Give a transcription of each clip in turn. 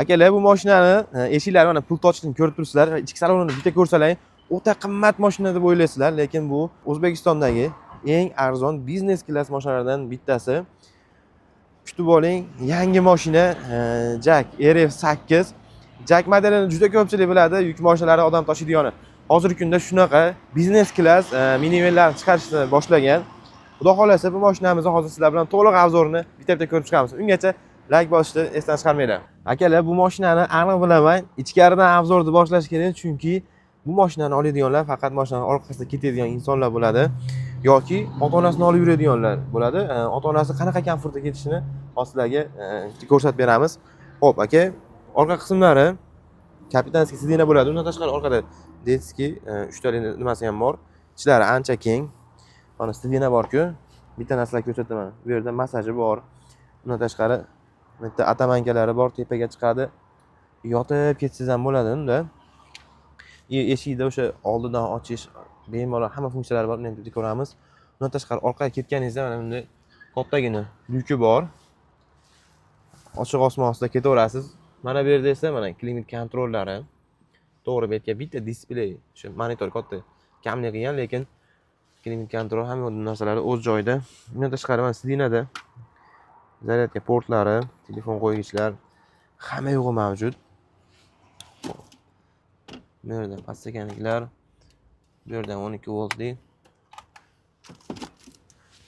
Akalar, bu mashinani eshiklari, mana, pul tochishini ko'rib turibsizlar. Ichki salonini bitta ko'rsalar, o'ta qimmat mashina deb o'ylaysizlar, lekin bu O'zbekistondagi eng arzon biznes klass mashinalardan bittasi. Kutib oling, yangi mashina, JAC RF8. JAC modelini juda ko'pchilik biladi, yuk mashinalari, odam tashiydigani. Hozirgi kunda shunaqa biznes klass minivanlar chiqarishni boshlagan. Xudo xohlasa, bu mashinamizni hozir sizlar bilan to'liq обзор ini bitta bitta ko'rib chiqamiz. Ungacha layk bosishni esdan chiqarmanglar. Akalar, bu mashinani aniq bilaman, ichkaridan обзор ni boshlash kerak, chunki bu mashinani oladiganlar faqat mashinani orqasida ketadigan insonlar bo'ladi yoki ota onasini olib yuradiganlar bo'ladi. Ota onasi qanaqa komfortda ketishini hozir sizlarga ko'rsatib beramiz. Ho'p, aka, orqa qismlari капитанский сиденье bo'ladi. Undan tashqari orqada детский uchtali nimasi ham bor. Ichlari ancha keng. Mana, сиденье borku, bitta narsalar ko'rsataman. Bu yerda massaji bor. Undan tashqari bitta оттоманка lari bor, tepaga chiqadi, yotib ketsangiz ham bo'ladi unda. И eshikda o'sha oldidan ochish, bemalol hamma funksiyalari bor, uni ham bitta ko'ramiz. Undan tashqari orqaga ketganingizda mana bunday kattagina lyuki bor, ochiq osmon ostida ketaverasiz. Mana bu yerda esa mana климат контроль lari. To'g'ri, bu yerga bitta displey, o'sha monitor katta kamlik qilgan, lekin климат контроль, hamma narsalari o'z joyida. Undan tashqari mana сиденье da зарядка portlari, telefon qo'ygichlar, hamma yo'g'i mavjud. Bu yerda подстаканник lar, bu yerda 12 voltli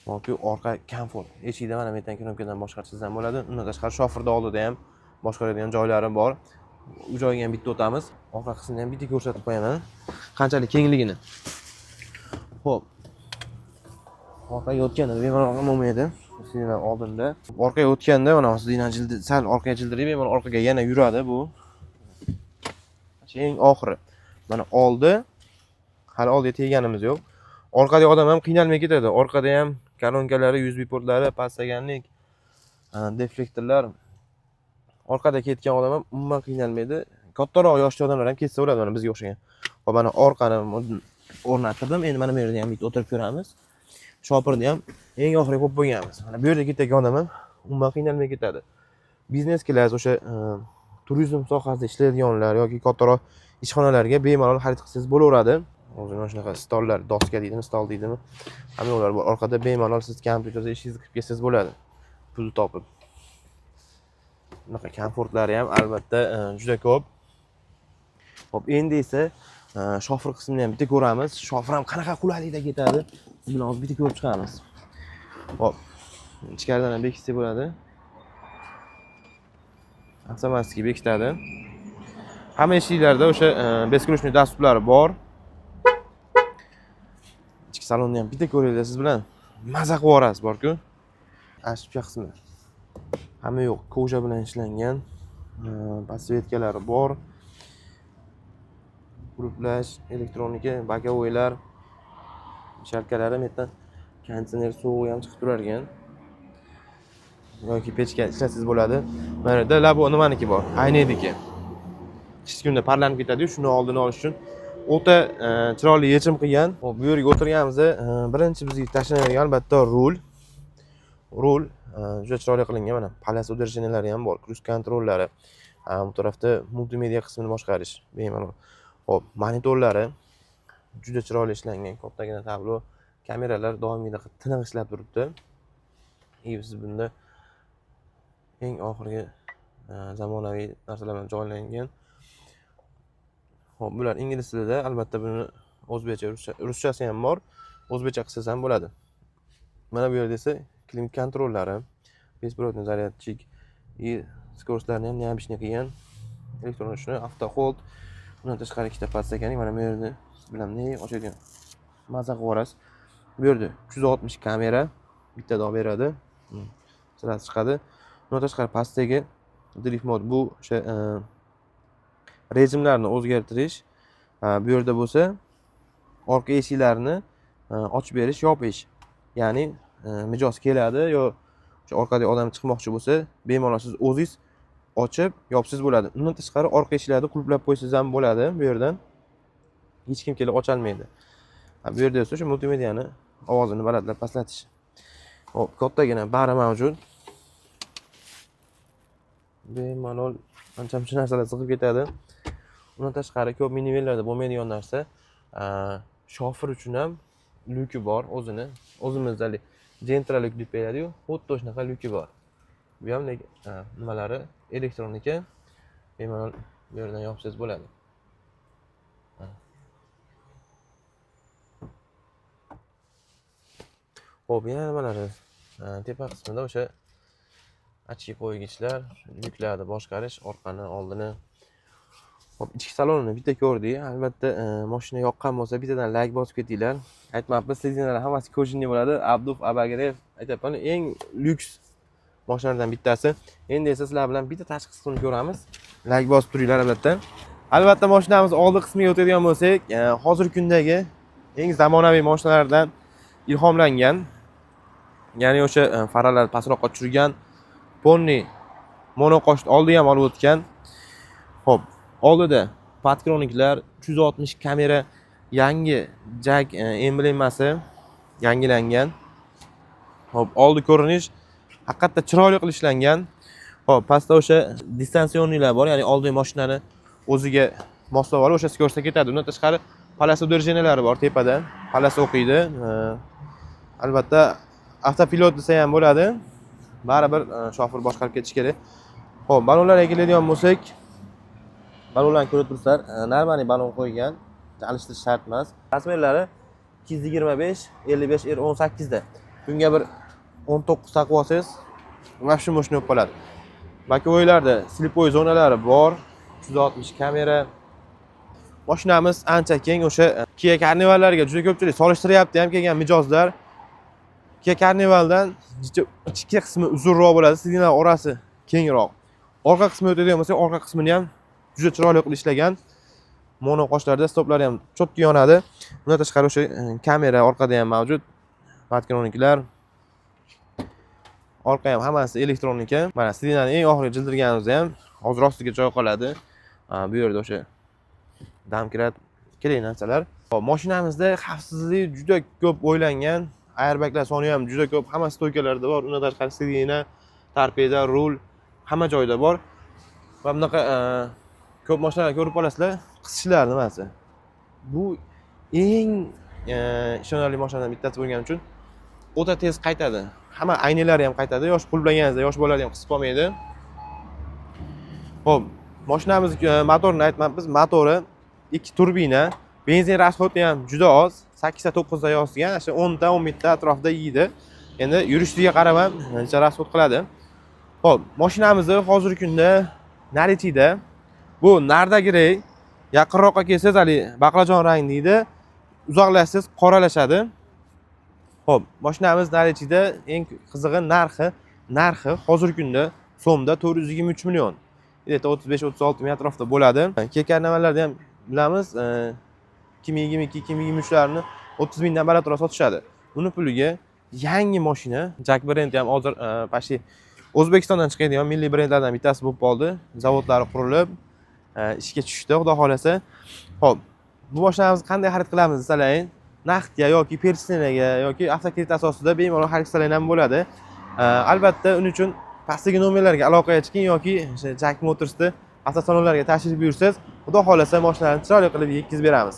yoki orqa komfort. Eshikda mana bu yerdan knopkadan boshqarsangiz ham bo'ladi. Undan tashqari shofirni oldida ham boshqaradigan joylari bor, u joyga ham bitta o'tamiz. Orqa qismini ham bitta ko'rsatib qo'yaman, qanchalik kengligini. Ho'p, orqaga o'tganda bemalol bo'lmaydi. Сиденье oldinda, orqaga o'tganda mana сиденье jildi, sal orqaga jildirib, bemalol orqaga yana yuradi bu. Eng oxiri mana oldi, hali oldiga tegganimiz yo'q. Orqadagi odam ham qiynalmay ketadi. Orqada ham kolonkalari, USB portlari, подстаканник, deflektorlar. Orqada ketgan odam ham umuman qiynalmaydi. Kattaroq yoshli odamlar ham ketsa bo'ladi, mana bizga o'xshagan. Hop, mana orqani o'rnattirdim. Endi mana bu yerda ham bitta o'tirib ko'ramiz. Shopirni ham eng oxiriga qo'yib qo'yganmiz. Mana bu yerda ketayotgan odam ham umuman qiynalmay ketadi. Biznes klass o'sha turizm sohasida ishlaydiganlar yoki kattaroq ishxonalarga bemalol xarid qilsangiz bo'laveradi. Hozir mana shunaqa stollar, doska deydimi, stol deydimi, hamma ular bor. Orqada bemalol siz kompyuterda ishingizni qilib ketsangiz bo'ladi, pul topib. Bunaqa komfortlari ham albatta juda ko'p. Ho'p, endi esa shofir qismini ham bitta ko'ramiz. Shofir ham qanaqa qulaylikda ketadi, siz bilan hozir bitta ko'rib chiqamiz. Ho'p, ichkaridan ham bekitsak bo'ladi, avtomatik bekitadi. Hamma eshiklarda o'sha бесключевой доступ lari bor. Ichki salonni ham bitta ko'ringlar, siz bilan maza qilib yuborasiz borku. Ошибка qismi hamma yo'q кожа bilan ishlangan, подсветка lari bor, qulflash, elektronika, боковой lar, мешалка lari. Bu yerdan konditsioner sovug'i ham chiqib turar ekan yoki pechka ishlatsangiz bo'ladi. Mana yerda labo nimaniki bor, aynayniki. Qish kunda parlanib ketadiyu, shuni oldini olish uchun o'ta chiroyli yechim qilgan. Hop, bu yerga o'tirganimizda birinchi bizga tashlanadigan albatta rul. Rul juda chiroyli qilingan. Mana полоса удержания lari ham bor, круиз контроль lari, bu tarafda multimedia qismini boshqarish bemalol. Ho'p, monitorlari juda chiroyli ishlangan, kattagina tablo, kameralar doimgidek tiniq ishlab turibdi. И siz bunda eng oxirgi zamonaviy narsalar bilan joylangan. Ho'p, bular ingliz tilida, albatta buni o'zbekcha, ruschasi ham bor, o'zbekcha qilsangiz ham bo'ladi. Mana bu yerda esa климат контроль lari, беспроводной зарядчик и скорость larni ham необычный qilgan, elektron ручной, авто hold. Undan tashqari ikkita подстаканник. Mana bu yerda siz bilan ne ochadigan, maza qilib yuborasiz. Bu yerda 360 kamera bittada olib beradi, sirasi chiqadi. Undan tashqari pastdagi drift mode, bu o'sha rejimlarni o'zgartirish. Bu yerda bo'lsa orqa eshiklarni ochib berish, yopish, ya'ni mijoz keladi yo o'sha orqadagi odam chiqmoqchi bo'lsa, bemalol siz o'zingiz ochib yopsangiz bo'ladi. Undan tashqari orqa eshiklarni qulflab qo'ysangiz ham bo'ladi bu yerdan, hech kim kelib ocholmaydi. Bu yerda esa o'sha multimediani ovozini balandlab pastlatish. Hop, kattagina bari mavjud, bemalol. Ancha muncha narsalar sig'ib ketadi. Undan tashqari, ko'p minivanlarda bo'lmaydigan narsa, shofir uchun ham lyuki bor o'zini. O'zimizda haligi Gentra lyuk deb beradiyu, xuddi shunaqa lyuki bor. Bu ham lekin nimalari elektronika, bemalol bu yerdan yopsangiz bo'ladi. Ha. Xo'p, yana nimalari? Tepa qismida o'sha очки qo'ygichlar, lyuklarni boshqarish, orqani, oldini. Xo'p, ichki salonini bitta ko'rdik. Albatta, mashina yoqqan bo'lsa, bittadan layk bosib ketinglar. Aytmabmiz, сиденья lar hammasi кожаный bo'ladi. Обдув, обогрев, aytyapman, eng lyuks mashinalardan bittasi. Endi esa sizlar bilan bitta tashqi qismini ko'ramiz. Layk bosib turinglar albatta. Albatta, mashinamiz oldi qismiga o'tadigan bo'lsak, hozirgi kundagi eng zamonaviy mashinalardan ilhomlangan. Ya'ni o'sha faralar pastroqqa tushirgan, полный monoqosh oldiga ham olib o'tgan. Xo'p, oldida парктроник lar, 360 kamera, yangi JAC emblemasi yangilangan. Xo'p, oldi ko'rinish haqiqatda chiroyli qilib ishlangan. Xo'p, pastda o'sha дистанционный lar bor, ya'ni oldingi mashinani o'ziga moslab olib, o'shasi ko'rsa ketadi. Undan tashqari полоса удержания lari bor tepada. Полоса o'qiydi. Albatta, avtopilot desa ham bo'ladi. Baribir shofir boshqarib ketishi kerak. Xo'p, balonlarga keladigan bo'lsak, balonlarni ko'rib turibsizlar, нормальный balon qo'ygan, alishtirish shart emas. Размер lari 225 55 R 18 da. Bunga bir 19 taqib olsangiz, вообще мощный bo'lib qoladi. Боковой larda слепой zonalari bor, 360 kamera. Mashinamiz ancha keng, o'sha Kia Carnivallarga juda ko'pchilik solishtiryapti ham kelgan mijozlar. Kia Carnivaldan ichki qismi uzunroq bo'ladi, сиденья lar orasi kengroq. Orqa qismiga o'tadigan bo'lsak, orqa qismini ham juda chiroyli qilib ishlagan. Monoqoshlarda stoplari ham чётко yonadi. Undan tashqari o'sha kamera orqada ham mavjud. Парктроник lar. Orqa ham hammasi elektronika. Mana сиденья ni eng oxirgi jildirganimizda ham hozir ostiga joy qoladi. Bu yerda o'sha домкрат, kerak narsalar. Xo'p, mashinamizda xavfsizlik juda ko'p o'ylangan. Airbaglar soni ham juda ko'p, hamma стойка larda bor. Undan tashqari сиденья, torpeda, rul hamma joyda bor. Va bunaqa ko'p mashinalar ko'rib qolasizlar, qisishlar nimasi. Bu eng ishonarli mashinalardan bittasi bo'lgani uchun o'ta tez qaytadi. Hamma aynalari ham qaytadi. Yosh qulflaganingizda yosh bolalar ham qisib qolmaydi. Xo'p, mashinamiz motorini aytmabmiz. Motori 2 turbina, benzin расход i ham juda oz. 8 ta 9 ta yozgan, o'sha 10 ta 11 ta atrofida yeydi. Endi yurishiga qarab ham necha расход qiladi. Xo'p, mashinamizni hozirgi kunda наличие da bu nardagirey, yaqinroqqa kelsangiz haligi baqlajon rang deydi, uzoqlashsangiz qoralashadi. Xo'p, mashinamiz наличие da, eng qizig'i narxi hozirgi kunda so'mda 423 million. Где-то 35-36 ming atrofida bo'ladi. Kia Carnivallarda ham bilamiz, 2022, 2023larni 30 mingdan balandroq sotishadi. Uni puliga yangi mashina, JAC brendi ham hozir почти O'zbekistondan chiqadigan milliy brendlardan bittasi bo'lib qoldi. Zavodlari qurilib, ishga tushdi, xudo xohlasa. Xo'p, bu mashinamizni qanday xarid qilamiz desalar, naqdga yoki перечисление ga yoki avtokredit asosida bemalol xarid qilsalar ham bo'ladi. Albatta, uning uchun pastdagi nomerlarga aloqaga chiqing yoki o'sha JAC Motorsni avtosalonlarga tashrif buyursangiz, xudo xohlasa mashinalarni chiroyli qilib yetkazib beramiz.